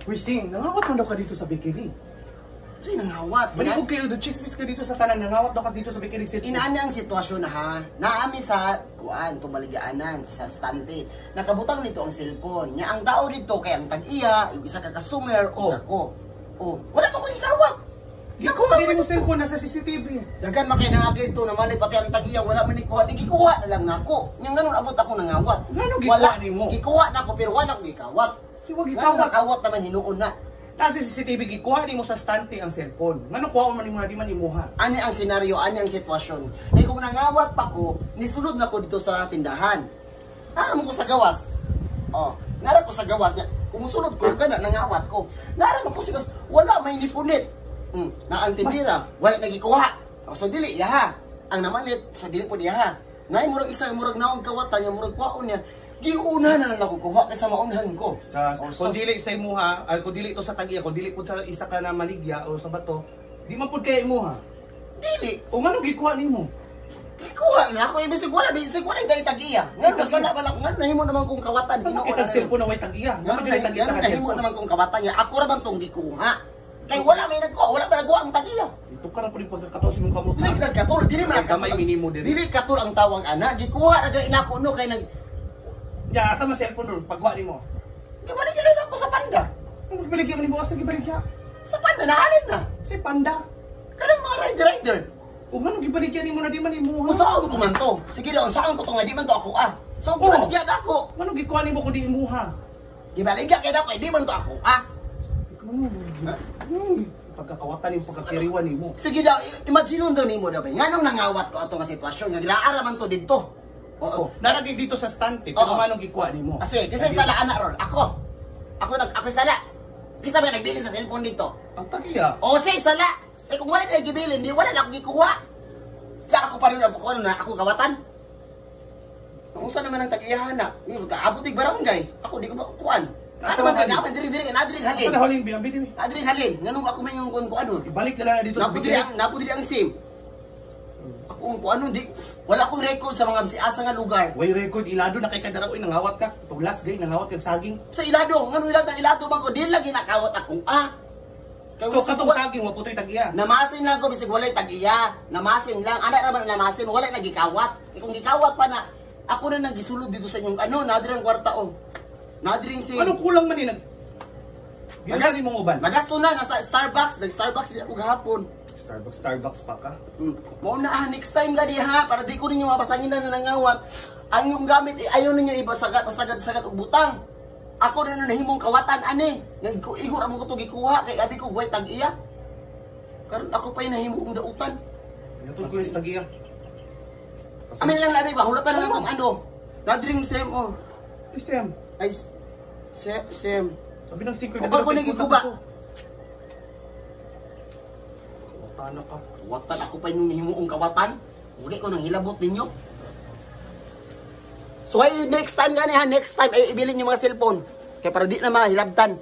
Uy, Sing, nangawat man daw ka dito sa bakery. Kasi nangawat. Balik ko kayo, do chismis ka dito sa tanan, nangawat daw ka dito sa bakery. Cellphone. Inaani ang sitwasyon na ha. Naami sa kuan, tumaligaanan sa stante. Nakabutang nito ang cellphone. Nya ang tao dito kay ang tag-iya, yung isa ka customer o Oh. ako. Oh, wala pa ko ikawat. Ikaw, dili mo cellphone, nasa CCTV. Dagan man kay nangagay ito naman ay pati ang tag-iya wala man ikuha. Di gikuha na lang nako. Nya nganon abot ako nangawat. Ngano gikuha Wala nimo? Gikuha nako pero wala ko gikawat. Si wag Ngano gikawat. nakawat naman hinuon na. Nasa CCTV, gikuha nimo sa stante ang cellphone. Ngano kuha man nimo na di man imuha? Ani ang senaryo, ani ang sitwasyon. Kaya kung nangawat pa ko, nisulod na ko dito sa tindahan. Nara mo ko sa gawas. Oh, nara ko sa gawas niya. Kumusulod ko kana nangawat ko. Nara mo ko sa gawas, wala may nipunit. Na ang tindira, wala nagikuha. O, so dili ya ha. Ang namalit sa dili po niya ha. Nay murag isa murag naong kawatan niya murag kwaon niya. Giuna na lang ako kuha kaysa maunhan ko. Sa Oh, kung dili sa imuha, ay kung dili to sa tag-iya, kung dili pud sa isa ka na maligya o sa bato, di man pud kaya imuha. Dili. O ngano gikuha nimo? Gikuha na ako ibig sabihin wala ibig wala dahil tag-iya. Ngano masala wala ko ngano nahimo naman kong kawatan. Basta Ginoo kitag na- cellphone na way tag-iya. Ngano Ngano dili tag-iya ngano ka nahimo cellphone? naman kong kawatan niya. Ako ra man tong gikuha. Kay wala may nagkuha, wala pa nagkuha ang tag-iya. Ito ka na pud yung pagkakataw sa imong kamot. Dili nagkatol, dili man ang Gamay katol. minimo diri. Dili katol ang tawang ana, gikuha ra gani nako no kay nag Ya, asa man cellphone ron pagkuha nimo? Gibalik na ako sa panda. Ano gibaligya man nimo asa gibaligya? Sa panda nahalin na. Si panda. Kanang mga rider rider. O ngano gibaligya nimo na di man imuha? Kung saan ko man to? Sige daw, saan ko to nga di man to ako ah. So Oh. gibaligya na ako. Ngano gikuha nimo kung di imuha? Gibaligya kay dako, di man to ako ah. Pagkakawatan nimo, pagkakiriwan nimo. Sige daw, imagine daw nimo daw ba? Nganong nangawat ko ato nga sitwasyon nga gilaara man to didto. Oo. Naragay dito sa stante, pero Oo. manong gikuha nimo? Kasi kasi sala ana ron ako. Ako nag ako sala. Kisa ba nagbilin sa cellphone dito? Ang tag-iya. O say sala. Eh kung wala na gibilin, di wala na ako gikuha. Sa ako pa rin ako ano na ako kawatan. Kung usa naman ang tag-iyahan na, ni kaabot ig barangay. Ako di ko makuan. Ano Asa man man kay dapat diri diri na diri halin. Asa na huling biyang bidi? Na diri halin. Nganong ako may yung kuan kuan. Ibalik na lang na dito sa Napo diri ang napo diri ang SIM. Ako ang kuan di wala akong record sa mga asa nga lugar. Way record ilado na kay kadara oy nangawat ka. Tuglas gay nangawat kag saging. Sa ilado, ngano ilado ilado man ko di lagi nakawat akong ah. Kay So katong saging wa putoy tag-iya. Namasin lang ko bisig walay tag-iya. Namasin lang. Ana ra man namasin, wala nagikawat. Eh, kung gikawat pa na ako na nagisulod dito sa inyong ano, nadiri ang kwarta oh. Nadiri ang SIM. Anong kulang man ni nag Giunsa nimong uban? Nagasto na nasa Starbucks, nag Starbucks di ako gahapon. Starbucks, Starbucks pa ka. Mao na ah, next time gadi ha, para di ko ninyo mabasangin na nangawat. Ang inyong gamit eh, ayaw ninyo ibasagad pasagad-sagad og butang. Ako na nahimong kawatan ani. Nag-igo ra mo ko to gikuha kay abi ko way tag-iya. Karon ako pa nahimong dautan. Natud ko ni sa tag-iya. Amin lang labi ba, hulatan na lang tong ano. Nadring sem oh. Uy, Sam. Ay, sem. Sabi ng secret O, bago nagikuba. Wata na ka. Kawatan ako pa yung himuong kawatan. Huwag ko nang hilabot ninyo. So ay next time gani ha, next time ay ibilin yung mga cellphone. Kaya para di na mahilabtan.